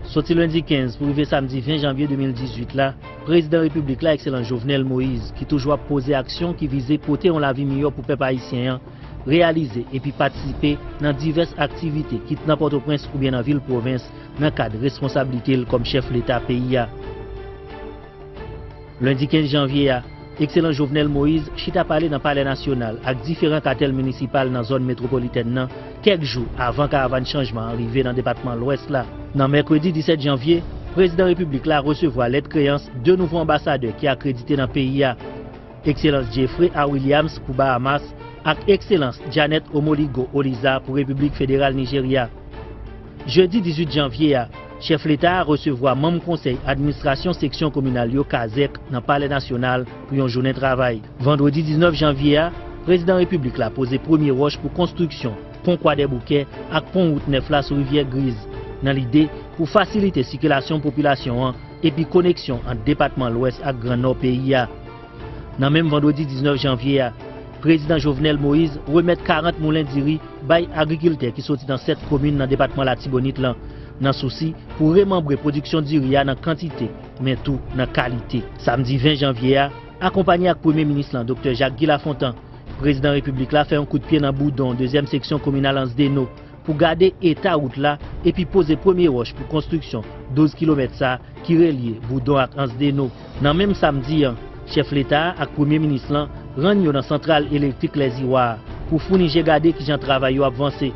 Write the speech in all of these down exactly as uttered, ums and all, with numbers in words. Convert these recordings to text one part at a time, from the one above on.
Soti lendi kenz pou rive samdi ven janvye de mil dizuit la, Prezidan Repiblik la, Ekselans Jovenel Moïse, ki toujou ap poze aksyon ki vize pote yon lavi miyò pou pèp ayisyen an, reyalize epi patisipe nan divès aktivite, kit nan Pòtoprens oubyen nan vil pwovens, nan kad responsablite l kòm chèf Leta peyi a. Lendi kenz janvye a, Ekselans Jovenel Moïse chita pale nan Palè Nasyonal ak diferan katèl minisipal nan zòn metwopolitèn nan, kèk jou avan karavàn chanjman an rive nan depatman Lwès la. Nan mèkredi disèt janvye, Prezidan Repiblik la resevwa lèt kreyans de nouvo anbasadè ki akredite nan peyi a, Ekselans Jeffrey A. Williams pou Bahamas ak Ekselans Janet Omoligo Oliza pou Repiblik Federal Nijerya. Jedi dizuit janvye a, chèf Leta a resevwa manm konsèy administrasyon seksyon kominal yo, kazèk, nan Palè Nasyonal pou yon jounen travay. Vandredi diznèf janvye a, Prezidan Repiblik la poze premye wòch pou konstriksyon pon Kwadèboukè ak pon wout nèf la sou Rivyè Griz, nan lide pou fasilite sikilasyon popilasyon an epi koneksyon ant depatman Lwès ak Gran Nò peyi a. Nan menm vandredi diznèf janvye a, Prezidan Jovenel Moïse remèt karant moulen diri bay agrikiltè ki soti nan sèt komin nan depatman Latibonit lan, nan sousi pou remanbre pwodiksyon diri a nan kantite, men tou nan kalite. Samdi ven janvye a, akonpanye ak Premye Minis lan, Doktè Jacques Guy Lafontant, Prezidan Repiblik la fè yon kout pye nan Boudon, dezyèm seksyon kominal Anse des Naux, pou gade eta wout la epi poze premye wòch pou konstriksyon douz kilomèt sa ki relye Boudon ak Anse des Naux. Nan menm samdi an, chèf Leta a ak Premye Minis lan rann yo nan santral elektrik Lèziwa a pou founi je gade kijan travay yo ap vanse.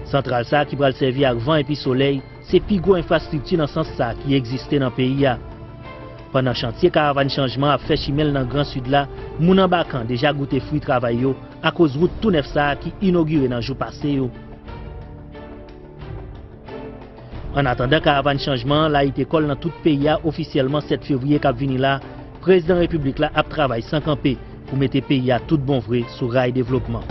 Santral sa a ki pral sèvi ak van epi solèy se pi gwo enfrastrikti nan sans sa a ki egziste nan peyi a. Pandan chantye karavàn chanjman ap fè chimen l nan Gran Sid la, moun Anbakan deja goute fwi travay yo akoz wout tou nèf sa a ki inogire nan jou pase yo. Annatandan karavàn chanjman an layite kò l nan tout peyi a ofisyèlman sèt fevriye k ap vini la, Prezidan Repiblik la ap travay san kanpe pou mete peyi a tout bon vre sou ray devlopman.